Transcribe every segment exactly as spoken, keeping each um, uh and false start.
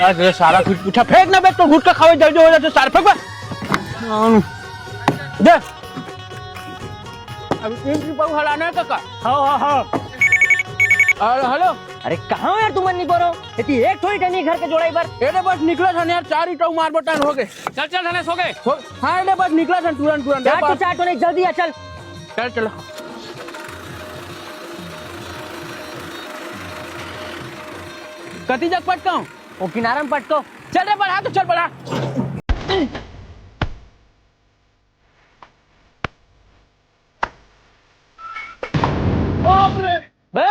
अरे सारा कुछ पूछा, फेंक ना बे, तो गुटखा खावे जल्दी हो जाते सार, फेंक बे। दे। अभी तीन रुपया हलाना है काका। हाँ, हाँ, हाँ। और हेलो। अरे कहाँ हो यार, तुमन नहीं बोलो? यदि एक ठो ईटा नहीं घर के जोड़ाई बर। ए दे बस निकला था यार, चार ईटा मार बटन हो गए। चल, चल धनेश, हो गए। हो, हाँ, ए दे बस निकला था तुरंत, तुरंत। ए चार तो बस। चार तो नहीं, जल्दी आ, चल। चल, चलो। कति जग पटकाऊं? वो किनारा में पटको। चल रे, बढ़ा तो, चल, बढ़ा। बाप रे। बे,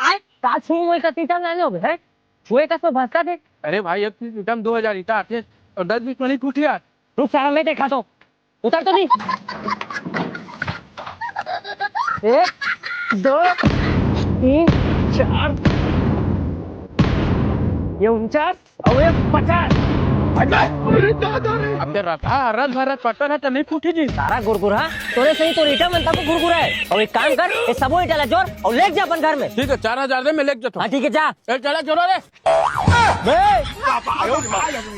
आय, का छू मुँह का तीता लाने हो बे, हैं? वो एक असो भसका दे। अरे भाई, एक चीज एकदम दो हजार ईटा आते हैं और दस बीस में नहीं टूटे यार। रुक साला, मैं देखा तो। उतार तो नहीं। एक, दो, तीन, चार, ये उनचास और ये पचास। अब ते रखा हरत भरत पटन है तो नहीं फूटी जी। सारा गुरगुरा, तोरे सही तो ईटा मन तक गुरगुरा है। और एक काम कर, ये सबो ईटा ला जोर और लेके जा अपन घर में। ठीक है, चार हजार दे, मैं लेके जाता हूँ। हाँ, ठीक है, जा। ए, चला, जोरो रे। बे,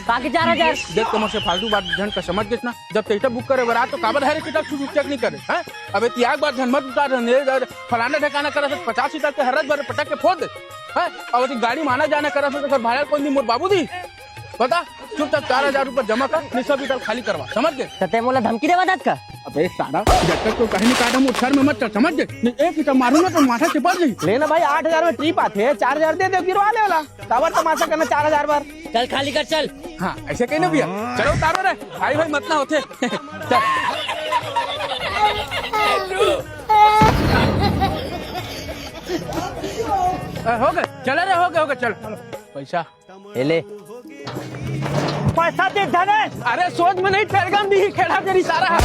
काकी चार हजार। देख, तुमसे फालतू बात झन का समझ गेस ना। जब ते ईटा बुक करे बर आ, तो काबर हर एक ईटा छू चेक नहीं करे, हैं? अबे त्याग बात झन मत उतार, ने फलाना ठिकाना करा से पचास ईटा के हरत भर पटक के फोड़ दे, हैं? अब अति गाड़ी माना जाना करा से तो घर भाड़ा कोई नहीं, मोर बाबू दी। बता, चुपचाप चार हजार रुपया जमा कर, नहीं सब ईटा खाली करवा, समझ गेस? तो ते मोला धमकी देवा दात का? अबे सारा, जब तक तो कहीं नहीं काटा, मोर सर में मत चढ़, समझ गेस? नहीं, एक ईटा मारूंगा तो माथा चिपट जाई। लेना भाई, आठ हजार में ट्रिप आते, चार हजार दे दे, गिरवा ले वाला। काबर तमाशा करना चार हजार बार? चल खाली कर, चल। हाँ, ऐसे कहीं ना भैया। चलो उतारो रे, भाई भाई मत ना होते। चल। अ, हो गए, चले रे, हो गए, हो गए, चल। पैसा। ये ले। पैसा दे धनेश। अरे सोच में नहीं, फेरगन दी खेड़ा तेरी सारा।